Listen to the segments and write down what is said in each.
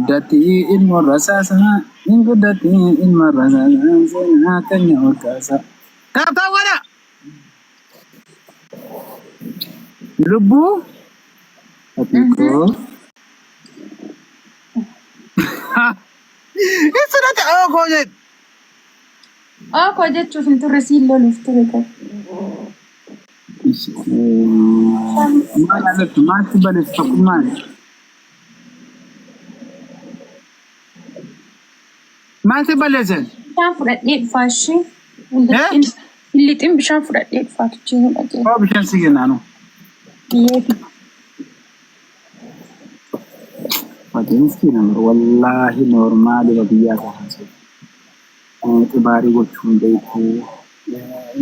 Guddatti ilmoon rasaasa, hin guddatti ilmoon rasaasa, seenaa keenya ol kaasa. Tap tap godha! Lubbuu ati koo. Ibsidate oo koo jedhe. Oo koo jechuuf hin turre siin loluuf ture koo. Maal alatti maaltu baleessa tokkummaan? Maal si balleesse? Bishaan fudhadhee dhufaa ishee. Hin lixin. Hin lixin bishaan fudhadhee dhufaa kichiinii dhaqee. Oo bishaan si kennaanu. Biyyeeti. Wati miskiina bar wallaahi noormaali biyyaa isaa haasa'u. Xibaarii gochuu hin beeku.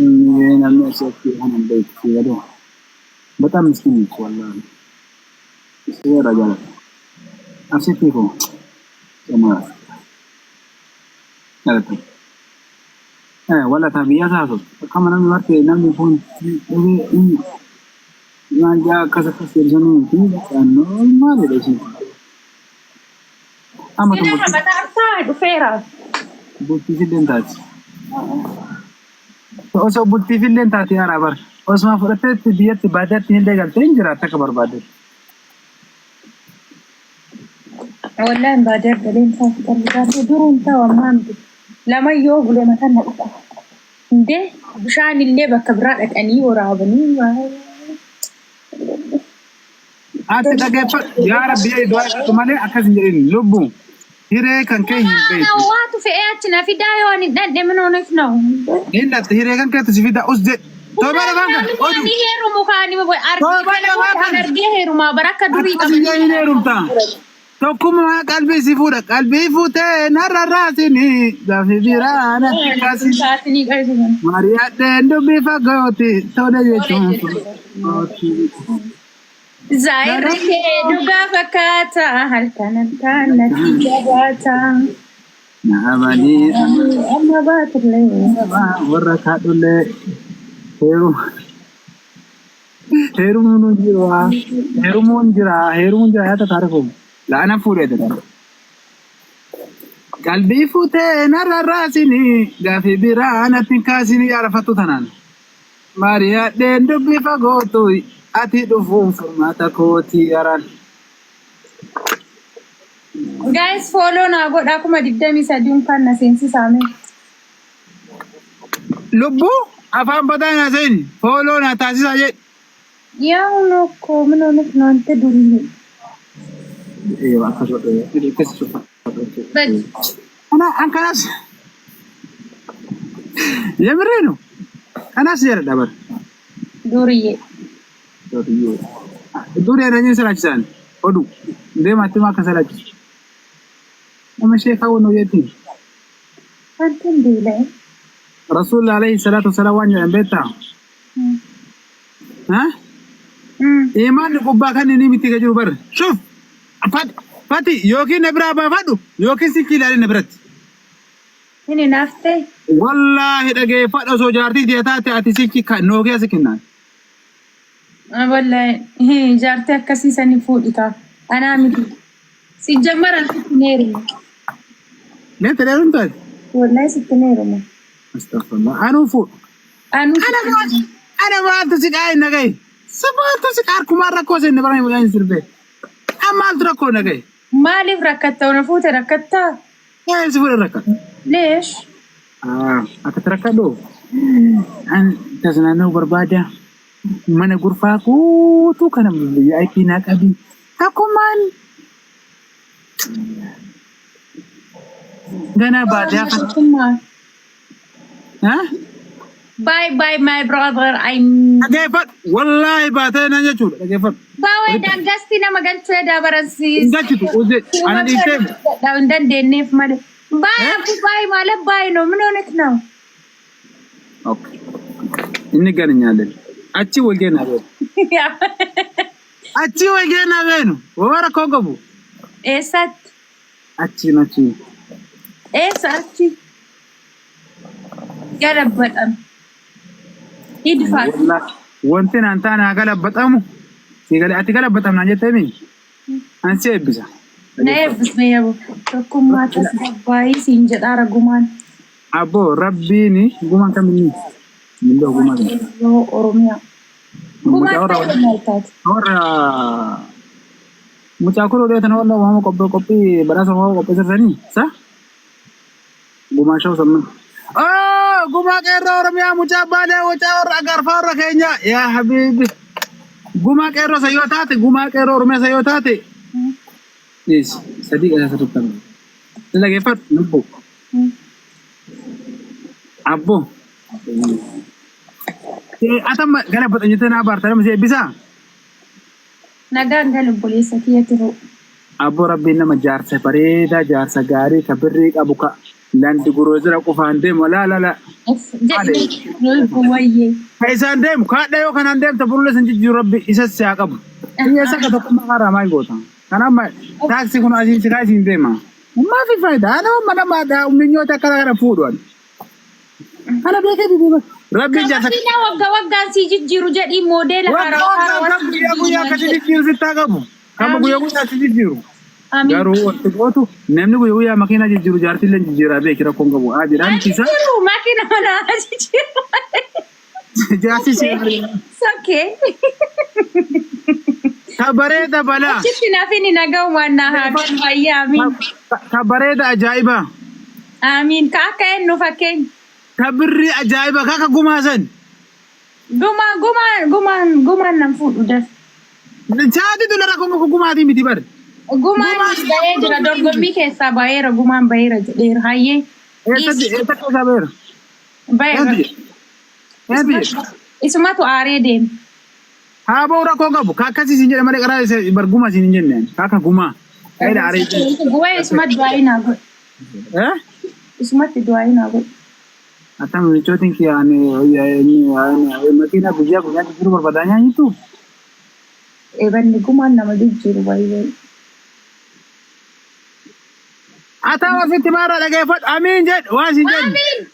Inni namni asii achi kana hin beeku si galee. Bataam miskiin miti wallaahi. Isii irraa jaaladha. Asitti koo cimaa. Jaalatama. Wala taa biyyaa isaa haasoftu. Akkama namni marte namni kun dhibee inni maal jaa akkas akkas jedhu miti normaalidha isiin. Amma tun Sina bultii mataa artaa dhufeera. bultiif illee hin taati. Osoo bultiif illee hin taate haaraa bar. Osuma fudhatteetti biyyatti baadiyyaatti illee galtee hin jiraatte akka barbaaddetti. Wallahi hin baadiyyaa galeen taatu qalbii duruun ta'u ammaa miti. Lama yoo bule mataan na dhukkuba. Indee bishaan illee bakka biraa dhaqanii waraabanii. Ati dhageeffadhu yaa rabbi jedhi du'aa kadhadhu malee akkas hin jedhin lubbu hiree kan kee hin beektu. Waatu fe'ee achi na fidaa yoo ani dhadhe min oonif na. Hin dhatte hiree kan keetu si fida us jedhi. Toobaa lafaan kan odu. Ani heerumu kaani Toobaa lafaan kan. argee heerumaa bara akka durii Akkas hin jedhin heerumta. Tokkummaa qalbii si fuudha qalbii fuutee narra raasini gaaffii biraa natti kaasini. Kaasinii qaysuman. Mari'adheen dubbii fagooti tole jechuun furmaati. Zaayirri kee dhugaa fakkaata halkan halkan natti jabaata. Na amanii Amma baatullee. warra kaadhullee heeruma heerumuun hin jiru heerumuun jira heerumuun jira yaada taarifu la'ana fuudhee jedha. Qalbii fuutee narra raasini gaafii biraa natti hin kaasini yaa rafattu tanaan. Mari'adheen dubbii fagootu ati dhufuun furmaata kooti yaraan. Guys follow naa godhaa 23,000 kan na seensisaa mee. Lubbuu afaan badaa naa seeni fooloo naa taasisaa jedhi. Yaa hunoo koo min honif ነው አንተ ዱርዬ። Bad. Ana an kanas yemiree ነው kanas jedha bar. ዱርዬ. Duree na salaachisan odu deemaatti maa akka salaachisu. Nama sheekaa wano jetti. አንተ beela'e. Rasuulli alayhi salaatu wasalaam waan jedhan beektaa? Ha? Imaanni gubbaa kan inni miti ka jiru bar. Shuf! Fati yookiin na biraa baafadhu yookiin sichi ilaalin na biratti. Inni naaftee. Wallaahi dhageeffadhu osoo jaartii tiyya taate ati sichi nookiyaa si kennaan. Wallahi jaartii akkasii sanii fuudhi kaa. Anaa miti. Si jammaran sitti hin heerumu. Meetti dheeruun taate? Wallahi sitti hin heerumu. Astaghfirullah. Anuu fuudhu. Anuu Ana maal ana maaltu si qaa'e na gahe? Si maaltu si harkumaan rakkoo seenne bara hin sirbee. An maaltu rakkoo na gahe? Maaliif rakkatta? Ona fuute rakkattaa? Ee si fuudhe rakka. Leesh. Akkatti rakkadhu. An tasnaanna'uu barbaada. Mana gurfaa guutuu kana VIP naa qabi. Takkumaan ganaa baadiyyaa kana. Tokkummaa. Ha? Bye bye my brother. I Dhageeffadhu. Wallaahi baatee nan jechuudha. Dhageeffadhu. Baawee daangasti nama galchuu edaa baransiis. Hin galchitu. Uzee. Ana dhiistee. Hin dandeenyeef malee. Bye Eh? Abu bye ማለት bye ነው። ምን ሆነክ ነው? Okay. እንገናኛለን. Achi wal geenna beenu. Achi wal geenna beenu. Wama rakkoo qabu. Eessatti? Achiin achiin. Eessa achi? Galabaxam. Idfaat. Wallahi wanti naan taane haa galabaxamu. Si galee ati galabaxam naan jettee mi? An si eebbisa. Na eebbisne yabu. Tokkummaa tasgabbaayii siin jedhaa ragumaan. Abboo rabbiin gumaan kaminni hin beeku gumaa kana. Qeerroo Oromiyaa. Gumaan Mucaa warra Oromiyaa taate. warra mucaa kun oduu tan warra waama qophii qophii badhaasa waama qophii sirranii sa gumaa shawuu samma. Oh, gumaa qeerroo Oromiyaa mucaa baalee mucaa warra agarfaa warra keenya yaa habiibi. Gumaa qeerroo sa yoo taate gumaa qeerroo Oromiyaa sa yoo taate Yes, sadii qasa sirriitti amma. Dhaggeeffadhu lubbu. Abbo. Atamma gara baxanjitee naa baarta nama si eebbisaa? Nagaan gal obboleessa kiyya tiruu. Abbo rabbiin nama jaarsa bareedaa jaarsa gaarii ka birrii qabu ka landi guroozira qofaan deemu laa laa laa. Jedhi lubbu wayyee. Ka isaan deemu kaadha yoo kanaan deemte burulee san jijjiiru rabbi isas si haa qabu. Hiyyeessa akka tokkummaa karaa maal goota? Kanaaf taaksii kun asiin si kaasiin deema. Maafi faayidaa? Ana mana maadhaa minyoota akkana kana fuudhu ani. Kana beekee didee rabbiin jaarsa. Makiinaa wagga waggaan sii jijjiiru jedhii moodeela Waggaa haarawaa waggaan haarawaa kan sii guyyaa jijjiiru guyyaa maal akkasii jedhi. jijjiiru sittaa qabu. Kan Amiin. guyyaa guyyaa si jijjiiru. Amiin. Garuu wanti gootu namni guyyaa guyyaa makiinaa jijjiiru jaartiillee jijjiiraa beeki rakkoon qabu. Haa jedhaan isa Jijjiiru makiina manaa jijjiiru. jaarsi si It's okay. Ka bareeda balaa. Achitti nafini nagaumaan naa haa galu ayyaa amiin. Ka bareeda ajaa'ibaa. Amiin. Ka akka eenyu fakkeenya. Ka birrii ajaa'iba ka akka gumaa san. Gumaa gumaan gumaan gumaan nan fuudhu daf. Saati dula rakkoon akka gumaatii miti bar. Gumaan bahee jira dorgommii keessaa baheera gumaan baheera jedheera hayyee. Eessatti eessatti keessaa baheera? Baheera. Eenyu jedhe? Eenyu jedhe? Isumatu aaree deeme. Haa ba'u rakkoo qabu. Ka akkasii siin jedhe malee qaraa isa bar gumaa siin hin jenne. Ka akka gumaa. Ka ila aaree deeme. Guwee isumatti du'aa naa godhe. Eh? Isumatti du'aa naa godhe. Attam michootiin kiyya ani makiina guyyaa guyyaa jijjiiruu barbaadaa nyaanyitu. Ebanni gumaan nama jijjiiru baay'ee. Ataa ofitti maarraa dhageeffadhu amiin jedhu waan siin jedhu. Amiin.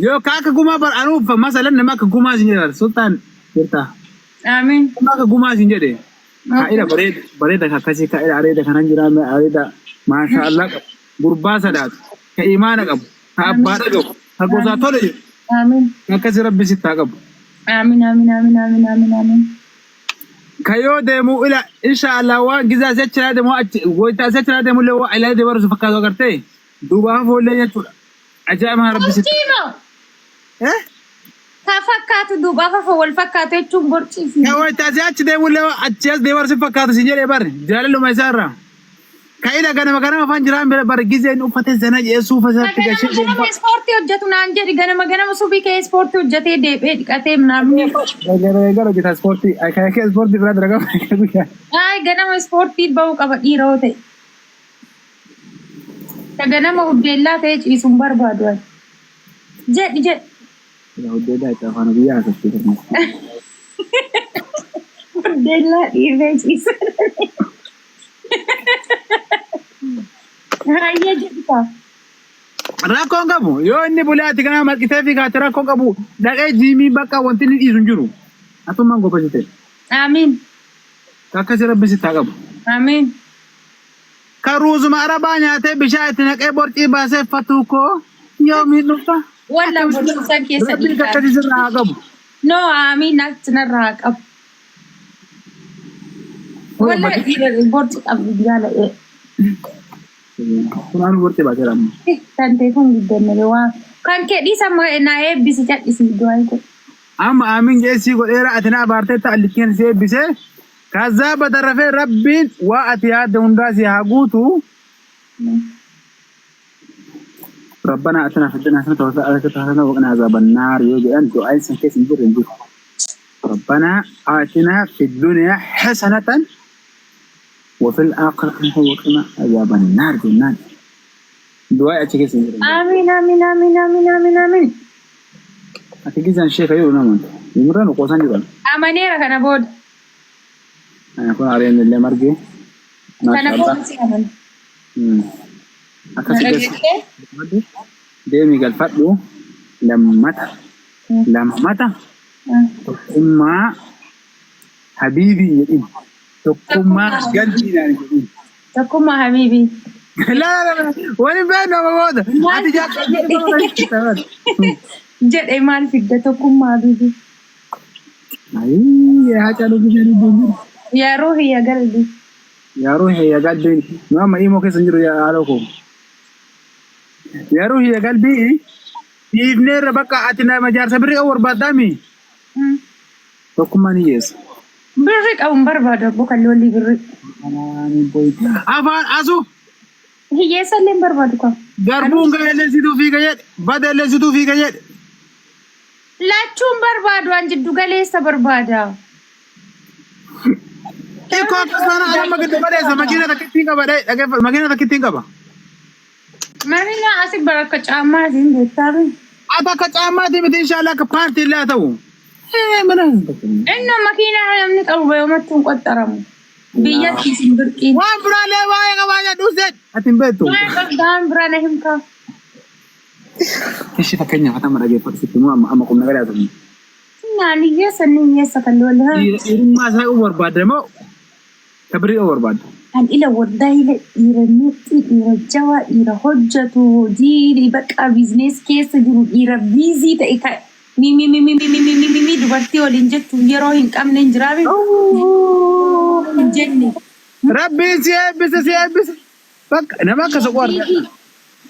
Yoo ka akka gumaa bar anuuf masalan nama akka gumaa siin jedhan sultaan jirta. Amiin. Nama akka gumaa siin jedhe. Kaa'ila bareeda bareeda ka akkasii kaa'ila areeda kanan jira areeda maasha Allah qabu. Gurbaa sadaatu ka imaana qabu ka abbaa dhagahu ka gosaa tole jedhu. Amiin. Ka akkasii rabbi sitti haa qabu. Amiin amiin amiin amiin amiin amiin. Ka yoo deemu ila insha Allah waan gizaa si achi deemu achi goitaa si achi deemu illee waa ilaa deebaru si fakkaatu agartee duuba hafoollee jechuudha. Ajaa'iba rabbi sitti. Borcii moo? Eh? Ka fakkaatu duubaaf hafa wal fakkaatu jechuun borcii fi. Ka wayita asii achi deemullee achi as deebar si fakkaatu si jedhee bar jaalaluma isaa irraa. Ka ila ganama ganama afaan jiraan bira bar gizeen uffate sana jedhee suufa isaatti Ganama gashee ganama ispoortii hojjetu naan jedhi ganama ganama subii kee ispoortii hojjetee deebi'ee dhiqatee namni. Gara gara hojjeta ispoortii. Akka akka ispoortii biraa dalagaa guyyaa. Ay ganama ispoortii ba'uu qaba dhiira yoo ta'e. Ka ganama huddeellaa ta'ee ciisu hin barbaadu ani. Jedhi jedhi. Huddeellaa itti afaan biyyaa haasofte. Huddeellaa dhiibee ciisa. Hayyee jedhi kaa. Rakkoon qabu yoo inni bulee ati kana marqitee fi kaate rakkoon qabu dhaqee jiimii bakka wanti inni dhiisu hin jiru. Atummaan gobbasite. Amiin. Akkasii rabbi sitti haa qabu. Amiin. Ka ruuzuma arabaa nyaatee bishaan itti naqee borcii baasee fatuu koo yoomiin dhufta? Wallah borciisan keessa Rabbiin dhiigaa. akkasii sirraa haa qabu. No amiin natti narraa haa qabu. Wallah dhiira borci qabdu jaala'ee. Kun anu borcii baaseera amma. Tantee kun guddanne waan. Kan kee dhiisa naa eebbisi cadhisi du'aa godhu. Amma amiin jedhee sii godheera ati na abaarteetta allikkeen si eebbisee. Kazaa batarrafee rabbiin waa ati yaadde hundaa si haa guutu. Rabbanaa atina fi dunya hasanatan wa fil aakhirati hasanatan wa qina azaaban naar yoo jedhan du'aain san keessa hin jirre hin jiru. Rabbanaa atina fi dunya hasanatan wa fil aakhirati hasanatan wa qina azaaban naar jennaan du'aa'i achi keessa hin jirre hin jiru. Amiin amiin amiin amiin amiin amiin. Ati gizaan sheeka yoo namoota. Yimraan qoosan jiran. Amaneera kana booda. Kun areen illee marge. Kana booda si amana. Akkasi keessa deemi galfadhu lammata lammata tokkummaa habiibii jedhin tokkummaa galbii naan jedhin. Tokkummaa habiibii. Laa laa laa wani beeknu amma booda. Maal Ati fidda jaarsa jedhe. Jedhe maal fidda tokkummaa habiibii. Ayii Haacaaluu gisee lubbuun jiru. Yaa ruuhi yaa galbii. Yaa ruuhi yaa galbii. Nu amma imoo keessa hin jiru yaa haadha koo. Yaa ruuhi yaa galbii. Dhiifneerra bakka ati nama jaarsa birrii qabu barbaaddaami. Tokkummaan hiyyeessa. Birri qabu hin barbaadu abbo kan lolli birri. Afaan asu Hiyyeessa illee hin barbaadu kan. garbuun ga'e situu fiiga jedhe bada illee situu fiiga jedhe. Lachuu hin barbaadu an jiddu galeessa barbaada. Ikkoo akkas taana anamma giddu galeessa makiina takkittiin qaba dhaggeeffadhu makiina takkittiin qaba. Marina asi bara akka caammaa isin beektaami. Ati akka caammaatii miti inshaallah akka paartii illee haa ta'u. Ee mana. Inni makiinaa namni qabu bayoomatti hin qoxxaramu. Biyyatti isin birqiin. Waan biraallee baay'ee qabaa jedhu jedh. Ati hin beektu. Waan qabdaan biraa na himkaa. Ishi fakkeenyaaf atama dhaggeeffadhu sitti immoo amma amma qubna galaatu. Naan hiyyeessa inni hiyyeessa kan loole haa. Dhiirummaa isaa qabu barbaadda moo ka birrii qabu barbaadda? An ila wallahi ila dhiira mixii dhiira jabaa dhiira hojjatu hojii bakka business keessa jiru dhiira busy ta'e ka mi mi mi mi mi mi mi mi mi dubartii waliin jechuun yeroo hin qabne hin jiraame hin jenne. Rabbiin si eebbise si eebbise. Bakka nama akka soquu argadha.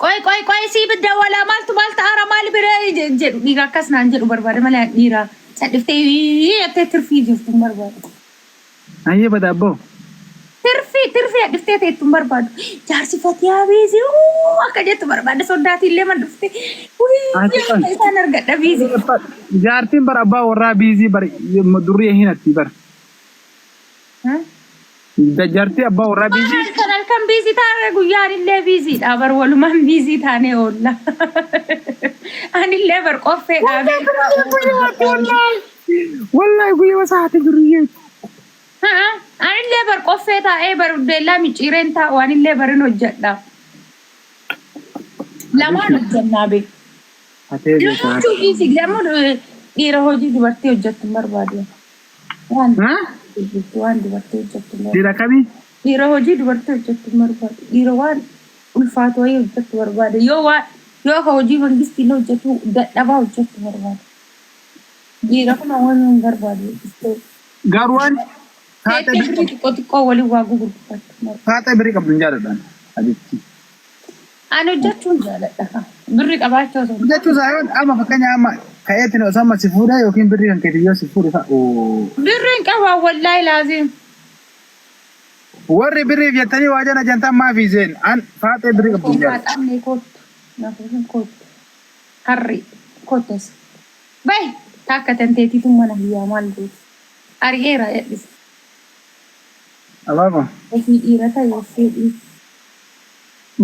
Qoy qoy qoy sii dawalaa maaltu maal ta'aara maal bira jedhu dhiira akkas naan jedhu barbaada malee dhiira cadhiftee jettee tirfii jirtu hin barbaadu. Ayyee bada abboo. Tirfii tirfii hadhiftee teettu hin barbaadu. Jaarsi fatiyaa busy akka jettu barbaada soddaatiillee man dhuftee Ati akka isaan argadha busy. Jaartiin bara abbaa warraa busy bar durriye hin hatti bar. Jaartii abbaa warraa busy. Halkan halkan busy taane guyyaan illee busydha bar walumaan busy taanee oolla. Anillee bar qoffee dhaabee. Wallahi guyyaa sa'aatii durriye. Anillee bar qoffee taa'ee bar beellaa micciireen taa'u anillee barin hojjedha. Lamaan hojjannaa beeku. Hatee beekaa. Lamuu busy lamuu dhiira hojii dubartii hojjettu hin barbaadu. Waan waan dubartii hojjettu hin barbaadu. Dhiira kamii? Dhiira hojii dubartii hojjettu hin barbaadu. Dhiira waan ulfaatu wayii hojjettu barbaada. Yoo waan yoo ka hojii mangistii illee hojjetu dadhabaa hojjettu barbaada. Dhiira kun waan hin barbaadu. Garuu waan Teettee birrii xiqqoo xiqqoo waliin waa gugurgurfattu. Faaxee birrii qabdu hin jaaladhaan. Ajetti. Ani hojjechuun jaaladha. Birrii qabaachuu osoo hin Hojjechuu isaa yoo amma fakkeenya amma ka'eetiin osoo amma si fuudhee yookiin birrii kan keetii yoo si fuudhe fa'a. Birriin qabaa wallaahi laaziim. Warri birriif jettanii waa jana jantan maafi seen an faaxee birrii qabdu hin jaaladha. Faaxamne kottu. Nafuusin kottu. Harri kottas. Bahi takka tanteetiitu mana hiyyaa maal gooti. Ari'eera jedhis. Abaaba. Ofii dhiira ta'e ofii dhiira.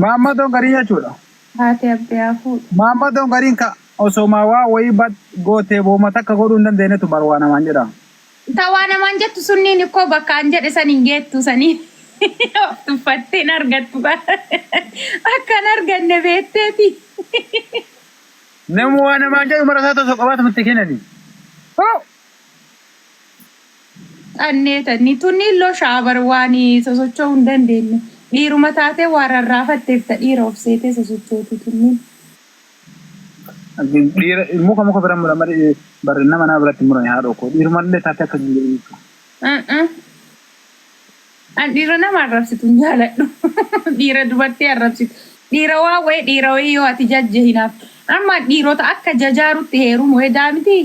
Maammadoon garii jechuudha. Haati abbee haa fuudhu. Maammadoon gariin ka osoo maa waa wayii bad gootee booma takka godhuu hin dandeenyetu bar waa namaan jedha. Ta waa namaan jettu sunniin ikkoo bakka an jedhe san hin geettu sanii of tuffattee hin argattu akka hin arganne beetteeti. Nama waa namaan jedhu mara isaa osoo qabaatu itti kennani. Hoo! Xannee tanni tunni illoo shaabar waan sosocho'uu hin dandeenye. Dhiiruma taatee waa rarraafatteef ta dhiira of seetee sosochootu tunniin. Dhiira muka muka bira mura malee bar nama nama biratti murani haadhoo koo dhiirumallee taatee akkas hin jedhin. An dhiira nama arrabsitu hin jaaladhu. Dhiira dubartii arrabsitu. Dhiira waa wayii dhiira wayii yoo ati jajje hinaaftu. Amma dhiirota akka jajaarutti heerumu hedaa miti.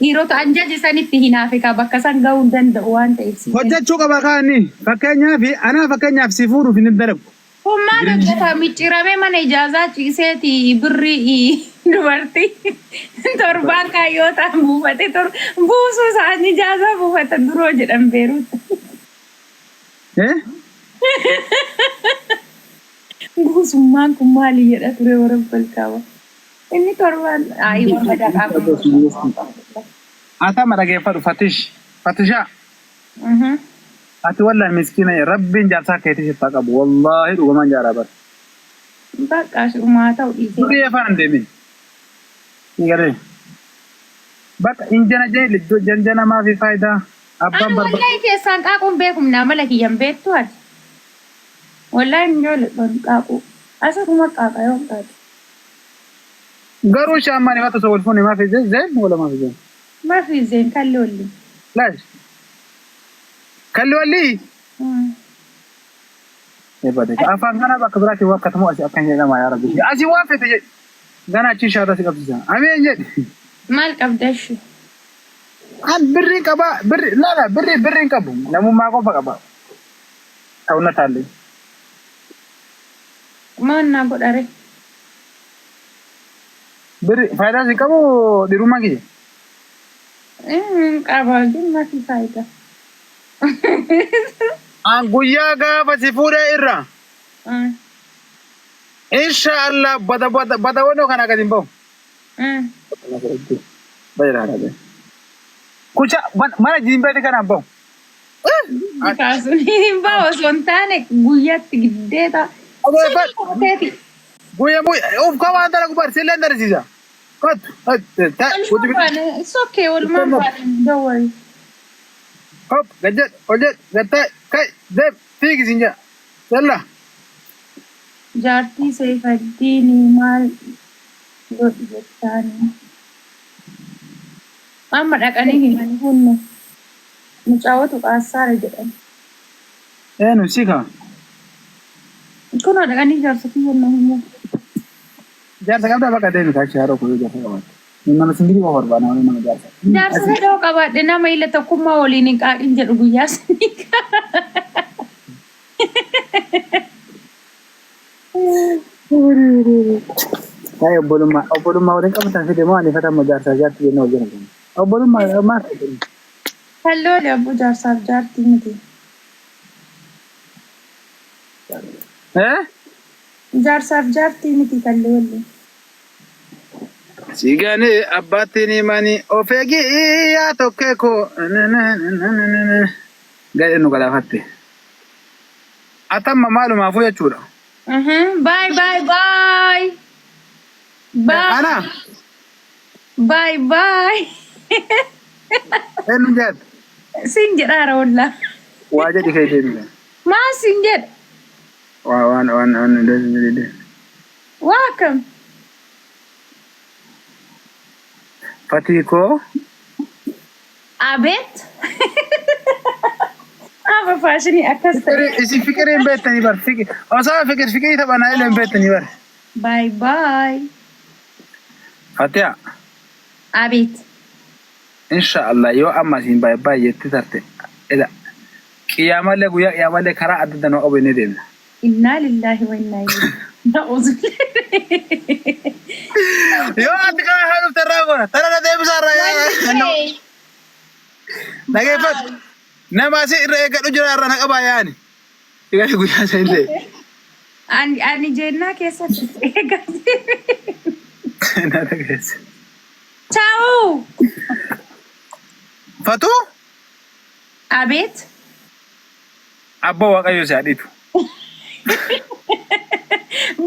Dhiirota an jaje sanitti hinaafe kaa bakka san gahuu hin danda'u waan ta'eef si Hojjechuu qaba kaani fakkeenyaaf anaa fakkeenyaaf si fuudhuuf hin dalagu. Kun maal hojjeta micciiramee mana ijaazaa ciiseeti birrii dubartii torbaan kaayyoo ta'an buufate tor buusuu isaan ijaazaa buufata duroo jedhan Beerut. Eh? Buusummaan kun maali jedha ture warra balkaaba. Inni torbaan ayi waan badaa qaama. Atama dhageeffadhu Fatish. Fatishaa. Ati wallahi miskiina rabbiin jaarsaa keetii sitti haa qabu. Wallahi dhugumaan jaaraa bara. Bakka shumaa ta'u dhiisee. Durii afaan hin deemin. Galee. Bakka injana jee janjana maafi faayidaa abbaan Ani barbaadu. wallahi keessaan qaaquun beekumna amala kiyyan beektu ati. Wallaahi hin jaaladhu ani qaaquu. Asuma qaaqa yoo qaaqe. Garuu ishee amma ani mata wal fuune maafi zeen wala maafi zeen. Maafi zeen kalli walli. Laash. Kalli walli. Eebbate. Afaan kana bakka biraatti waan akkatamu asii akkan jedhama yaa rabbi. Asii waan fete jedhi. Gana achi shaata si qabsiisa. Ameen jedhi. Maal qabda ishee? An birriin qaba birri laala birri birriin qabu namummaa qofa qaba. Ta'u na taalle. Maal naa godhare? Birri faayidaa si qabu dhiirummaa kiyya. Qaba maafi faayidaa. An guyyaa gaafa si fuudhee irra. Insha Allah bada bada bada wannoo kana gadi hin bahu. Kucha mana jiimbeeti kanaan bahu. Kaasuun hin bahu osoo hin taane guyyaatti giddeeta. Dhageeffadhu. Guyyaa guyyaa uf ka waan dalagu bar sillee darsiisa. Kottu. It's okay, walumaan baane, don't worry. Hop gad jedh ol jedh gad ta'i ka'i deem fiigi siin jedha. Yalla. Jaartii Seefaddiini maal godhi jettaani? Amma dhaqanii himanii hunnu mucaawwatu qaassaara jedhan. Eenu si ka? Kunoo dhaqanii jaarsa kiyya na himuu. Jaarsa qabdaa bakka deemi kaachi haadha koo yoo jaarsa qabaatte. Nama singirii qofa barbaada malee nama jaarsa. Jaarsa fedhoo qabaadhe nama ila tokkummaa waliin hin qaaqin jedhu guyyaa sanii. Taa'e obbolummaa obbolummaa waliin qabatan fide moo ani fatamma jaarsaa jaartii jennee wal jedhan. Obbolummaa maal fide? Halloole abbuu jaarsaaf jaartii miti. Eh? Jaarsaaf jaartii miti kalloole. Sigane abbaatti ni mani of eegi yaa tokkee koo gadhe nu galaafatte. Atamma maalumaafuu jechuudha. Bye bye bye. Bye. Ana Bye bye. Eenyu jedhe? Siin jedhaara wallaa. Waa jedhi kee deemte. Maal siin jedha? Waa waan waan waan waan Waa akkam? Fatii koo. Abeet. Amma faashinii akkas ta'e. Isin fiqirii hin beektanii bar fiqir osoo fiqir fiqirii taphanaa illee hin beektanii bar. Bye bye. Fatiha. Abeet. Insha Allah yoo amma isin baay'ee baay'eetti tarte ila qiyaamallee guyyaa qiyaamallee karaa adda adda nu qabu inni deemna. Innaa lillaahi wa innaa ilayhi. Na'uuzu. Yoo ati kana haa dhufte irraa goona tana na deebisaa irraa dhageeffadhu. Nama asii irra eeggadhu jira irra na qabaa yaani. Egaa guyyaa isa illee. Ani jennaa keessatti eegaa. Na dhageesse. Ciao. Fatuu. Abeet. Abboo Waaqayyo si haa dhiitu.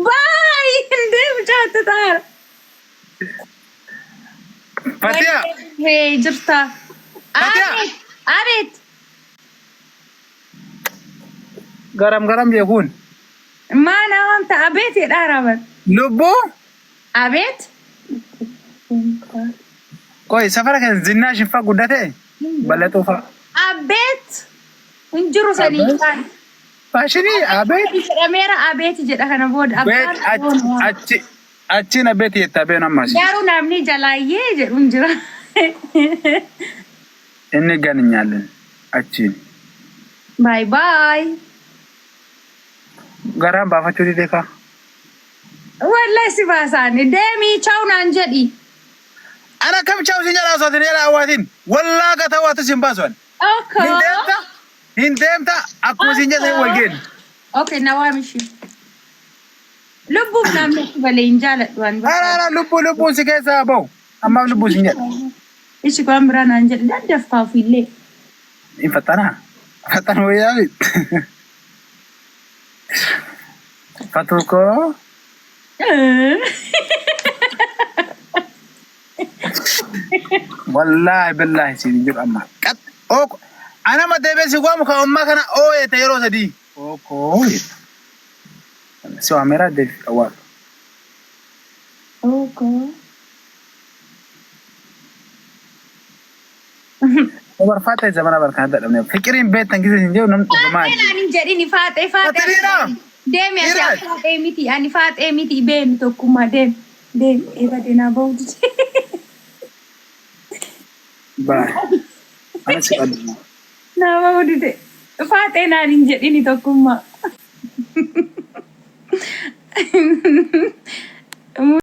Bye. Indee mucaatti taara. Fatiha. Hee jirta. Fatiha. Abeet. Abeet. Garam garam jeekuun. Maal waamta abeet jedhaa raban. Lubbuu. Abeet. Qoy safara keessa zinnaa shinfaa guddate bal'atuu fa'a. Abeet. Hin jiru sanii kaan. Faashinii abeet. Jedhameera abeet jedha kana booda. Beet Abbaan achi achiin abeet jettaa been ammas. Garuu namni jalaayyee jedhu hin jira. Inni gan hin nyaallen achiin. Bye bye. Garaan baafachuu didee kaa. Wallahi si baasaani. Deemii ciao naan jedhi. Ana kam ciao sin jedhaa osoo isin jedhaa hawaatiin. Wallaa gata waatu sin baasu ani. Okay. Hin deemta hin deemta akkuma sin jedhan wal geenne. Okay, na waamishi. Lubbuuf namni itti balee hin jaaladhu ani. Ara ara lubbuu lubbuun si keessaa bahu. Ammaaf lubbuu sin jedha. Ishi waan biraa naan jedhi daddaffaa ofiillee. Hin faxanaa. Faxan wayyaa miti. Fatuu koo. Wallaahi billaahi siin hin jiru amma. Qat ooko. Anama deebee si waamu kan ammaa kana ooyete yeroo sadii. Ookoo. Si waameeraa deebi awwaadhu. Okay. Barfaaxee zamana barkaan dadhabne. Fiqiriin beektan gisee hin jiru namni dhugumaa. Faaxee naan hin jedhini faaxee faaxee. Ati dhiiraa? Deemi ati Dhiiraa? ani faaxee miti ani faaxee miti beemi tokkummaa deemi deemi eebade naa bahu dide. Bye. Ana si qabdu. Naa bahu dide. Faaxee naan hin jedhini tokkummaa.